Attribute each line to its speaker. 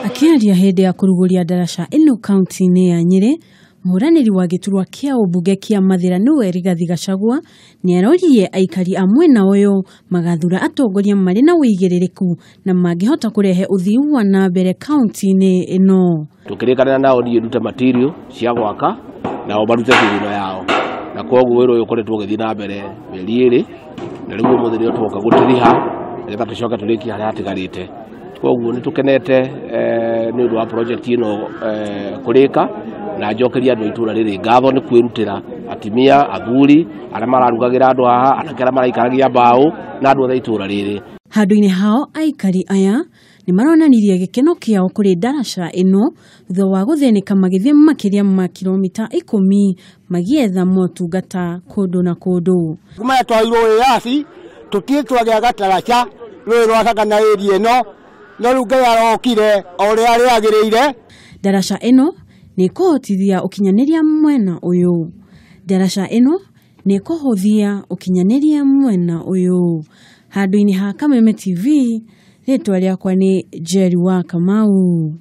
Speaker 1: Akĩaria hĩndĩ ya kũrugũria ndaraca ĩno kaunti-inĩ ya Nyĩrĩ, mũhũranĩri wa gĩturwa kĩa ũmbunge kĩa Mathĩra nĩwe Rigathi Gachagua nĩaroririe aikari a mwena ũyũ magathura atongoria marĩ na ũigĩrĩrĩku na mangĩhota kũrehe ũthii wa na mbere kaunti-inĩ ĩno.
Speaker 2: Tũkĩrĩkanĩra nao niĩ ndute material cia gwaka nao marute thirino yao, na koguo wĩra ũyũ ũkoretwo ũgĩthiĩ na mbere mĩeri 2, na rĩu ũmũthĩ nĩo twoka gũtiriha nĩgetha tũcoke tũrĩkie harĩa hatigarĩte. Koguo nĩ tũkenete nĩ ũndũ wa project ĩno kũrĩka, na njokeria andũ a itũũra rĩrĩ ngatho nĩ kwĩrutĩra, atimia, athuri arĩa mararugagĩra andũ haha, anake arĩa maraikaragia mbaũ na andũ othe a itũũra rĩrĩ.
Speaker 1: Handũ-inĩ hao aikari aya nĩ maronanirie gĩkeno kĩao kũrĩ ndaraca ĩno thutha wa gũthĩnĩka magĩthiĩ makĩria ma kilomita 10 magĩetha motungata kũndũ na kũndũ.
Speaker 3: Kuma twairwo wĩyathi tũtirĩ twagĩa gataraca rũĩ rwa Sagana area ĩno, no rĩu Ngai arokire o ũrĩa rĩagĩrĩire.
Speaker 1: Ndaraca ĩno nĩ ĩkũhotithia ũkinyanĩria mwena ũyũ. Ndaraca ĩno nĩ ĩkũhũthia ũkinyanĩria mwena ũyũ. Handũ-inĩ ha Kameme TV, rĩtwa rĩakwa nĩ Jerry wa Kamau.